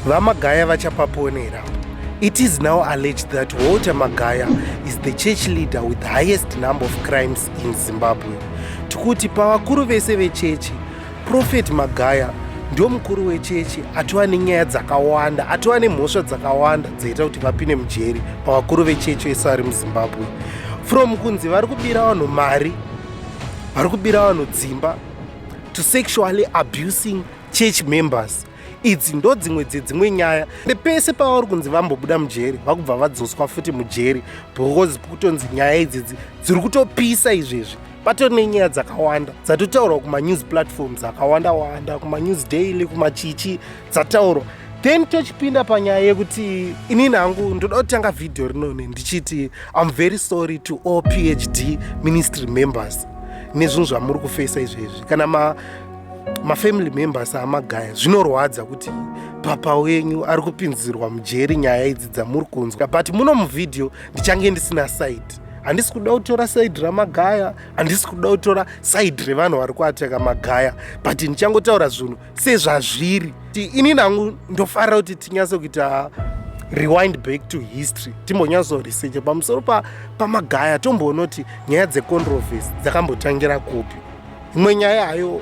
VaMagaya vachapaponera. It is now alleged that Walter Magaya is the church leader with the highest number of crimes in Zimbabwe. Tikuti pavakuru vese vechechi, Prophet Magaya ndio mukuru wechechi atova nenyaya dzakawanda, atova nemhosva dzakawanda dzaita kuti vapinde mujeri pavakuru vechechi vese vari muZimbabwe. From kunzi vari kubira vanhu mari, vari kubira vanhu dzimba, to sexually abusing church members. Idzi ndo dzimwe dzedzimwe nyaya. Pese pavari kunzi vambobuda mujeri, vakubva vadzoswa futi mujeri because kutonzi nyaya idzidzi dziri kutopisa izvezvi. Patori nenyaya dzakawanda dzatotaurwa kumanews platforms akawanda wanda, kumanews daily, kumachichi dzataurwa. Then tochipinda panyaya yekuti inini hangu ndoda kutanga vhidhiyo rinone ndichiti I'm very sorry to all PhD ministry members nezvinhu zvamuri kufesa izvezvi. Kana mafamily members aMagaya, zvinorwadza kuti papa wenyu ari kupinzirwa mujeri nyaya idzi dzamuri kunzwa. But muno muvhidhiyo ndichange ndisina side. Handisi kuda kutora side raMagaya, handisi kuda kutora side revanhu vari kuataka Magaya, but ndichangotaura zvinhu sezvazviri. Inini hangu ndofarira kuti tinyatso kuita rewind back to history, timbonyatsoresearcha pamusoro paMagaya, tomboona kuti nyaya dzecontroversy dzakambotangira kupi. Imwe nyaya hayo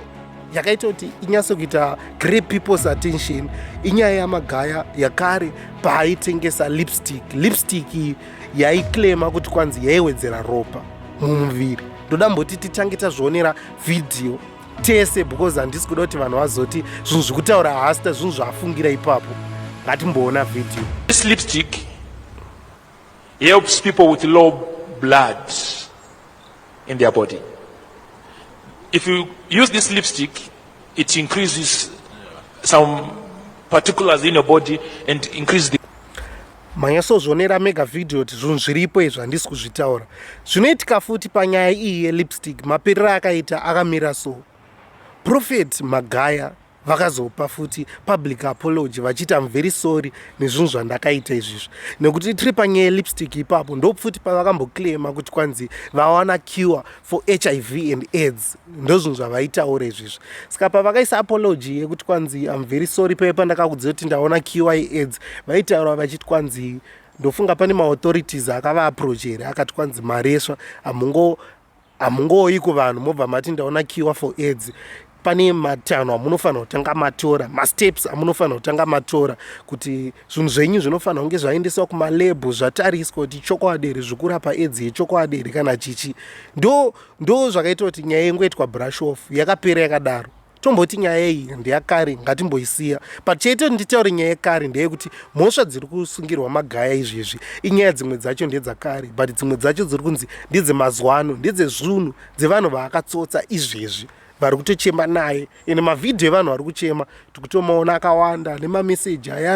yakaita kuti inyatso kuita grab people's attention inyaya yaMagaya yakare paaitengesa lipstick. Lipstick iyi yaiclaima kuti kwanzi yaiwedzera ropa mumuviri. Ndoda mboti titange tazvionera vhidhiyo tese because handisi kuda kuti vanhu vazoti zvinhu zvekutaura hasta zvinhu zvaafungira ipapo. Ngatimboona vhidhiyo. This lipstick helps people with low blood in their body. If you use this lipstick, it increases some particulars in your body and increases the Manyatsozvionera mega vhidhiyo kuti zvinhu zviripo izvi, handisi kuzvitaura. Zvinoitika futi panyaya iyi yelipstick, maperero akaita akamira. So Prophet Magaya vakazopa futi public apology vachiti, "I'm very sorry nezvinhu zvandakaita izvizvi." Nekuti tiri panyaya yelipstick ipapo, ndopfuti pavakamboclaima kuti kwanzi vawana cure for HIV and AIDS. Ndozvinhu zvavaitaura izvizvi. Saka pavakaisa apology yekuti kwanzi, "I'm very sorry paipa pandakakudzia kuti ndaona cure yeAIDS," vaitaura vachiti kwanzi, ndofunga pane maauthorities akavaapproach here, akati kwanzi maresva, hamungoyi kuvanhu mobva mati ndaona cure for AIDS. Pane matanho amunofanira kutanga matora, masteps amunofanira kutanga matora, kuti zvinhu zvenyu zvinofanira kunge zvaendeswa kumalab, zvatariswa kuti chokwadi here, zvekurapa AIDS yechokwadi here kana chichi. Ndo zvakaita kuti nyaya ingoitwa brush off, yakapera yakadaro. Tomboti nyaya iyi ndeyakare, ngatimboisiya. But chaita kuti nditaure nyaya yekare ndeyekuti mhosva dziri kusungirwa Magaya izvezvi inyaya dzimwe dzacho ndedzakare, but dzimwe dzacho dziri kunzi ndedzemazuva ano, ndedzezvinhu dzevanhu vaakatsotsa izvezvi vari kutochema naye. Ende mavhidhiyo evanhu vari kuchema tikutomaona akawanda, nemameseji aya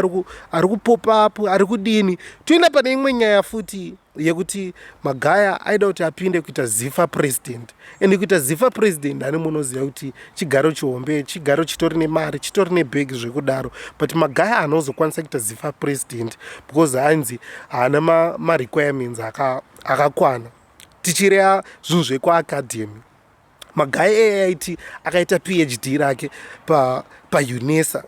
ari kupopa up ari kudini. Toenda pane imwe nyaya futi yekuti Magaya aida kuti apinde kuita ZIFA president. Ende kuita ZIFA president, ani munoziva kuti chigaro chihombe, chigaro chitori nemari, chitori nebhegi zvekudaro. But Magaya haanozokwanisa kuita ZIFA president because hanzi haana marequirements akakwana. Tichireva zvinhu zvekuacademy, Magaya AIT akaita PhD rake paUNISA,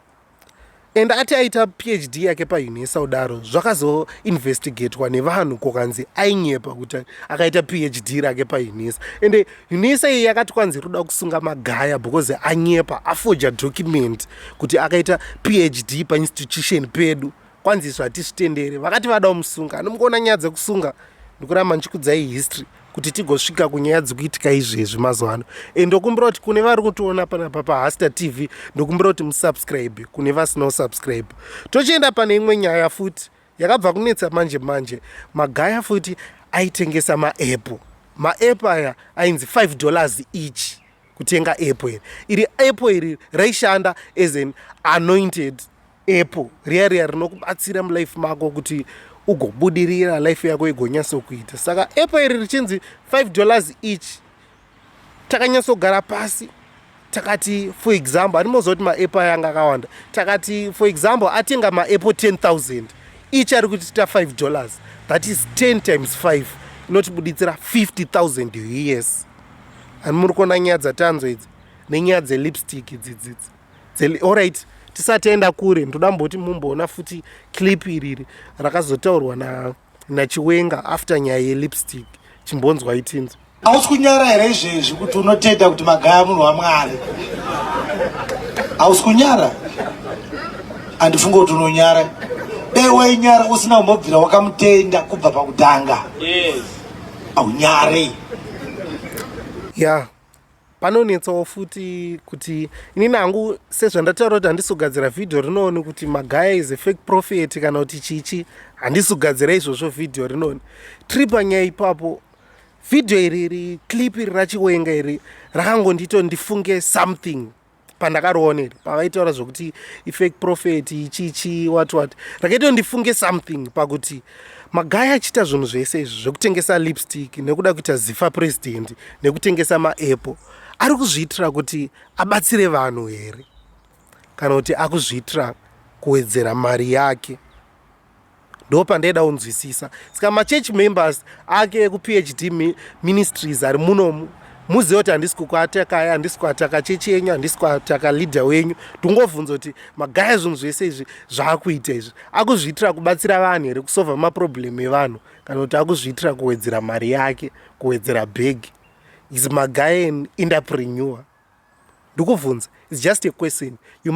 and ati aita PhD yake paUNISA kudaro, zvakazoinvestigatwa nevanhu, kukanzi ainyepa kuti akaita PhD rake paUNISA. Ende UNISA iyi yakati kwanzi ruda kusunga Magaya because anyepa, afoja document kuti akaita PhD painstitution pedu. Kwanzi izvo hatizvitendere. Vakati vada kumusunga. Anomukuona nyaya dzekusunga, ndikuramba ndichikudzai history kuti tigosvika kunyaya dzikuitika izvezvi mazuva ano. E, ndokumbira kuti kune vari kutiona panapa paHaster TV, ndokumbira kuti musubscribe kune vasina kusubscribe. Tochienda pane imwe nyaya futi yakabva kunetsa manje manje. Magaya futi aitengesa maapple. Maapple aya ainzi $5 each kutenga apple iri. Iri apple iri raishanda as an anointed apple riya riya rinokubatsira mulife mako kuti ugobudirira, life yako igonyatsokuita. Saka apple iri richinzi $5 each. Takanyatsogara pasi takati, for example, handimoziva kuti maapple aya anga akawanda, takati, for example, atenga maapple 10,000, each ari kutiita $5, that is 10 times 5, inotibuditsira 50,000 US. Ani muri kuona nyaya dzatanzo idzi nenyaya dzelipstick idzidzidzi? Alright, Tisati taenda kure, ndoda mboti mumboona futi clip iriri rakazotaurwa naChiwenga after nyaya yelipstick. Chimbonzwa itinzwa. Hausi kunyara here izvezvi kuti unotenda kuti Magaya munhu waMwari? Hausi kunyara? Handifunge kuti unonyara. Dai wainyara usina kumbobvira wakamutenda kubva pakutanga. Yes. Haunyare. Ya, panonetsawo futi kuti inini hangu, sezvandataura kuti handisi kugadzira vhidhiyo rinoni kuti Magaya is a fake prophet kana kuti chichi. Handisi kugadzira izvozvo vhidhiyo rinoni. Tiri panyaya ipapo, vhidhiyo iri iri, clip iri raChiwenga iri, rakangondiita ndifunge something pandakariona iri, pavaitaura zvokuti ifake prophet, ichichi, what what. Rakaita ndifunge something pakuti Magaya achiita zvinhu zvese izvi zvekutengesa lipstick nekuda kuita ZIFA president nekutengesa maapple, ari kuzviitira kuti abatsire vanhu here, kana kuti akuzviitira kuwedzera mari yake? Ndo pandaida kunzwisisa. Saka machurch members ake ekuPHD Ministries ari munomu, muzive kuti handisi kukuatakai, handisi kuataka chechi yenyu, handisi kuataka leader wenyu. Ndingovhunza kuti Magaya zvinhu zvese izvi zvaakuita izvi, akuzviitira kubatsira vanhu here, kusolva maproblem evanhu, kana kuti akuzviitira kuwedzera mari yake, kuwedzera bhegi? Is Magaya an entrepreneur? Ndikubvunza, it's just a question. You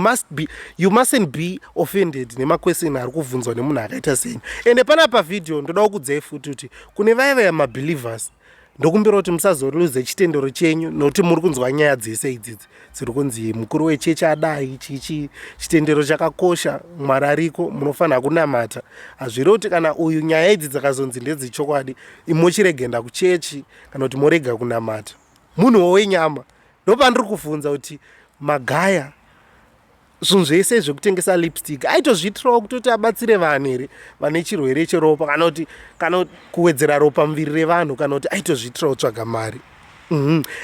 mustn't be offended nemaquestion ari kubvunzwa nemunhu akaita senyu. Ende pana pavhidhiyo ndoda kukudzai futi kuti kune vaya vaya mabelievers, ndokumbira kuti musazoruze chitendero chenyu nokuti muri kunzwa nyaya dzese idzidzi dziri kunzi mukuru wechechi adai chichi. Chitendero chakakosha. Mwari ariko, munofanira kunamata. Hazviri kuti kana uyu nyaya idzi dzakazonzi ndedzechokwadi, mochiregenda kuchechi kana kuti morega kunamata. Munhuwo wenyama. Ndopandiri kuvhunza kuti Magaya zvinhu zvese zvekutengesa lipstick aitozviitirawo kutoti abatsire vanhu here vane chirwere cheropa, kana kuti kana kuwedzera ropa muviri revanhu, kana kuti aitozviitirawo tsvaga mari?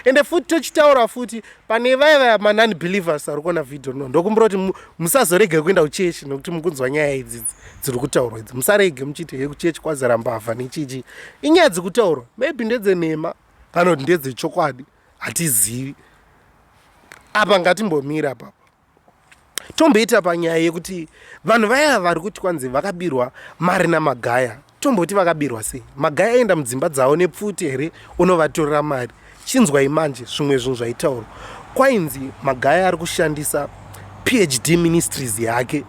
Ende futi tochitaura futi pane vaya vaya manon believers ari kuona vhidhio rino, ndokumbira kuti musazorege kuenda kuchechi nokuti mukunzwa nyaya idzi dziri kutaurwa idzi. Musarege muchiti he, kuchechi kwazara mbavha nechichi. Inyaya dzikutaurwa, maybe ndedzenhema kana kuti ndedzechokwadi, hatizivi. Apa ngatimbomira papa, tomboita panyaya yekuti vanhu vaya vari kuti kwanzi vakabirwa mari naMagaya, tomboti vakabirwa sei? Magaya aenda mudzimba dzavo nepfuti here unovatorera mari? Chinzwai manje zvimwe zvinhu zvaitaurwa. Kwainzi Magaya ari kushandisa PHD Ministries yake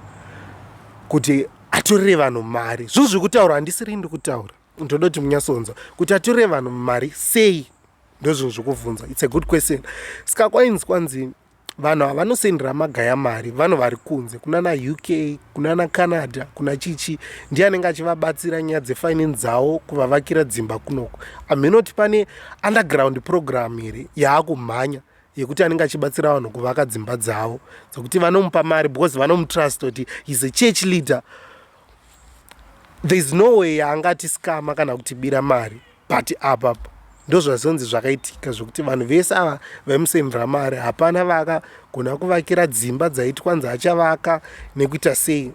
kuti atorere vanhu mari. Zvinhu zviri kutaurwa, handisiri ndi kutaura, ndoda kuti munyatsonzwa kuti atorere vanhu mari sei. Ndozvinhu zvokubvunza, it's a good question. Saka kwainzi kwanzi vanhu havanosendera Magaya mari, vanhu vari kunze, kunana UK, kunana Canada, kuna chichi. Ndiye anenge achivabatsira nyaya dzefinance dzavo, kuvavakira dzimba kunoko. Hamhinoti pane underground program here yaakumhanya yekuti anenge achibatsira vanhu kuvaka dzimba dzavo, dzekuti vanomupa mari because vanomutrust kuti is a church leader, there is no way yaangati scama kana kutibira mari. But apa ndozvazonzi zvakaitika, zvokuti vanhu vese ava vaimusendera mari hapana vakagona kuvakira dzimba dzaiti kwanzi achavaka nekuita sei.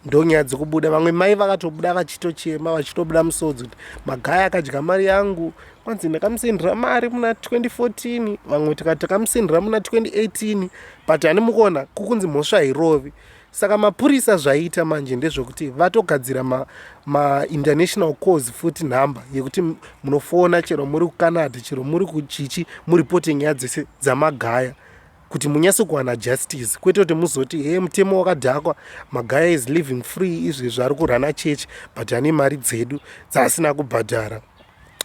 Ndonyaya dzekubuda, vamwe mai vakatobuda vachitochema, vachitobuda musodzi kuti Magaya akadya mari yangu. Kwanzi ndakamusendera mari muna 2014, vamwe tikati takamusendera muna 2018, but hani mukuona kukunzi mhosva hairovi. Saka mapurisa zvaiita manje ndezvekuti vatogadzira mainternational ma calls futi, nhamba yekuti munofona chero muri kuCanada, chero muri kuchichi, muripote nyaya dzese dzaMagaya kuti munyatse kuwana justice, kwete kuti muzoti he, mutemo wakadhakwa, Magaya is living free izvezvi, ari kurana church but ane mari dzedu dzaasina kubhadhara.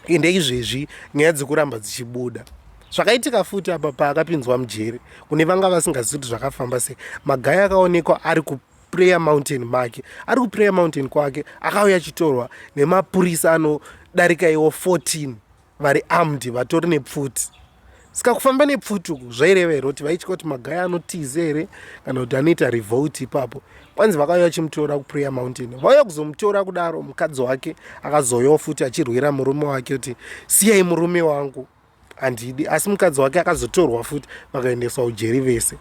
Ende izvezvi nyaya dzekuramba dzichibuda. Zvakaitika futi apa paakapinzwa mujeri, kune vanga vasingazivi kuti zvakafamba sei, Magaya akaonekwa ari kuPrayer Mountain make, ari kuPrayer Mountain kwake, akauya achitorwa nemapurisa anodarika iwo 14 vari armed, vatori nepfuti. Saka kufamba nepfuti uku zvaireva here kuti vaitya kuti Magaya anotize here, kana kuti anoita revolt ipapo? Kwanzi vakauya vachimutora kuPrayer Mountain. Vauya kuzomutora kudaro, mukadzi wake akazouyawo futi achirwira murume wake kuti siyai murume wangu, handidi. Asi mukadzi wake akazotorwa futi, vakaendeswa ujeri vese.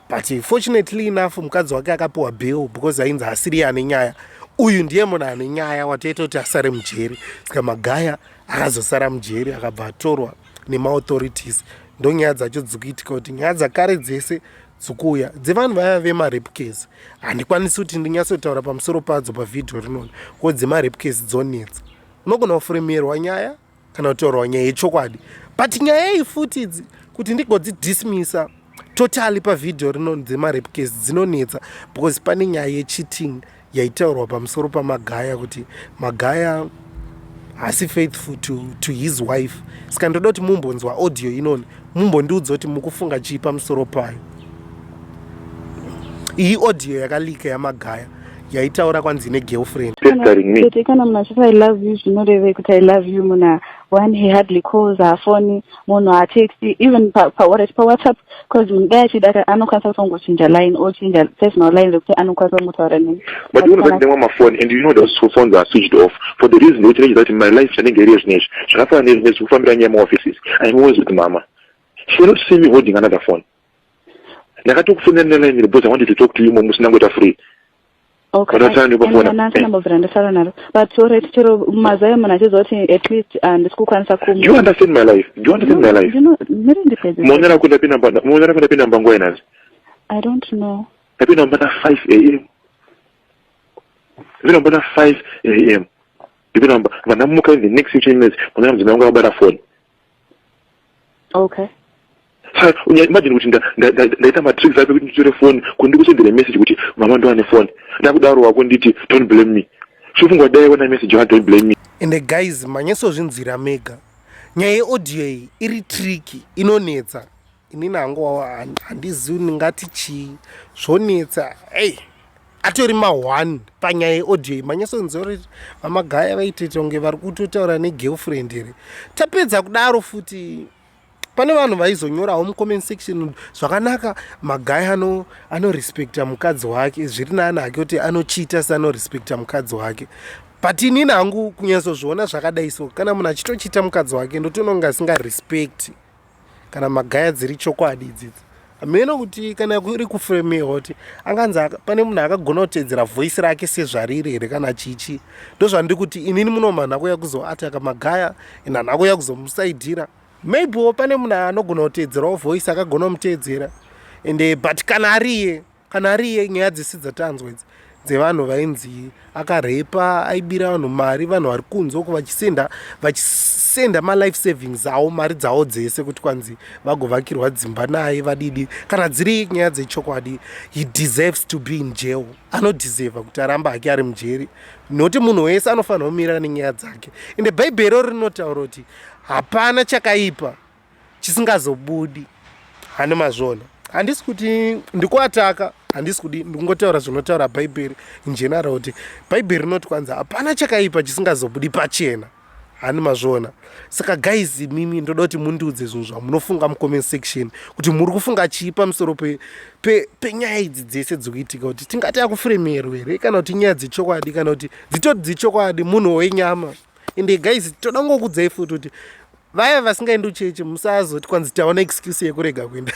But fortunately enough, mukadzi wake akapiwa bail because ainzi asiri ane nyaya, uyu ndiye munhu ane nyaya watoita kuti asare mujeri. Saka Magaya akazosara mujeri, akabva atorwa nemaauthorities. Ndonyaya dzacho dzikuitika kuti nyaya dzakare dzese. dzikuuya dzevanhu vaya vemarape case. Handikwanisi kuti ndinyatsotaura pamusoro padzo pavhidhiyo rinoni ko dzemarape case dzonetsa. Unogona kufuremerwa nyaya kana kutaurwa nyaya yechokwadi, but nyaya iyi futi idzi kuti ndigodzidismisa totally pavhidhiyo rino dzemarape case dzinonetsa because pane nyaya yecheating yaitaurwa pamusoro paMagaya kuti Magaya haasi faithful to his wife. Saka ndoda kuti mumbonzwa audio inoni, mumbondiudza kuti mukufunga chii pamusoro payo. Iyi audio yakalika yaMagaya yaitaura kwanzi negirlfriend. Pestering me. Tete, kana munhu achiti "I love you", zvinoreve kuti "I love you"? Munhu one, he hardly calls, haafoni munhu, hatexti even paWhatsApp, because munhu dai achida anokwanisa kutongochinja line, ochinja personal line rekuti anokwanisa kungotaura neni. But you know that ndemwa mafoni and you know those phones are switched off for the reason yekuti that in my life chanenge iri zvinezvi zvakafanana nezvinezvi kufambira nyaya maoffices. I'm always with mama. She cannot see me holding another phone. Ndakatokufonera neline because I wanted to talk to you musina ngoita free. But ndikufona. Ndambobvira ndasara naro, but alright, chero mazuva munhu achiziva kuti at least handisi kukwanisa. Do you understand my life? Do you understand my life? Miri ndipedze. Muonera kuti ndapinda, muonera kuti ndapinda mba nguva inanzi? I don't know. Ndapinda mba na 5 a.m. Ndapinda mba na 5 a.m. Ndipinda mba vandamuka in the next 15 minutes, muonera mudzimai wangu akabata foni. Saka imagine kuti ndaita matricks api kuti nditore foni, kuti ndikusendere message kuti mama ndoane foni. Ndakudaro wako nditi don't blame me. Chofungwa dai wana message wa "Don't blame me". Ende guys, manyasozvinzwira mega, nyaya yeaudio iyi iri tricky, inonetsa. Inini hangu handizivi ndingati chii, zvonetsa. Ei, atori ma1 panyaya yeaudio iyi. Manyasonzwa kuti VaMagaya vaitoita kunge vari kutotaura negirlfriend here? Tapedza kudaro futi, pane vanhu vaizonyorawo mucomment section, zvakanaka, Magaya anorespekta mukadzi wake, zviri nani hake kuti anochiita seanorespekta mukadzi wake. But inini hangu kunyatsozviona zvakadai so, kana munhu achitochiita mukadzi wake, ndotoona kunge asingarespekti. Kana Magaya dziri chokwadi idzidzi, hameno kuti kana kuri kufremewa kuti anganzi pane munhu akagona kuteedzera voice rake sezvariri here kana chichi. Ndozvandiri kuti inini munoma handina kuuya kuzoataka Magaya and handina kuuya kuzomusaidhira. Maybewo pane munhu anogona kuteedzerawo voice, akagona kumuteedzera. And but kana ariye, nyaya dzese dzatanzwa idzi dzevanhu vainzi akarepa, aibira vanhu mari, vanhu vari kunze uko vachisenda malife savings avo, mari dzavo dzese, kuti kwanzi vagovakirwa dzimba naye, vadidi, kana dziri nyaya dzechokwadi, he deserves to be in jail. Anodeserva kuti aramba hake ari mujeri, nokuti munhu wese anofanira kumira nenyaya dzake. Ende Bhaibheri rinotaura kuti hapana chakaipa chisingazobudi. Hane mazvona, handisi kuti ndikuataka, handisi kudi, ndikungotaura zvinotaura Bhaibheri in general, kuti Bhaibheri rinoti kwanza hapana chakaipa chisingazobudi pachena. Hani mazviona? Saka guys, mimi ndoda kuti mundiudze zvinhu zvamunofunga mucomment section, kuti muri kufunga chii pamusoro penyaya pe idzi dzese dzikuitika, kuti tingati akufremerwa here kana kuti nyaya dzechokwadi, kana kuti dzitori dzechokwadi, munhu wenyama. Ende guys, toda ngokudzai futi kuti vaya vasingaendi kuchechi, musazoti kwanzi taona excuse yekurega kuenda,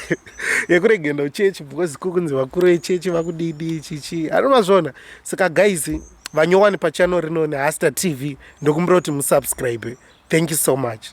yekurega enda kuchechi because kukunzi vakuru vechechi vakudidi chichi. Anomazviona? Saka guys, vanyowani pachannel rino neHaster TV, ndokumbira kuti musubscribe. Thank you so much.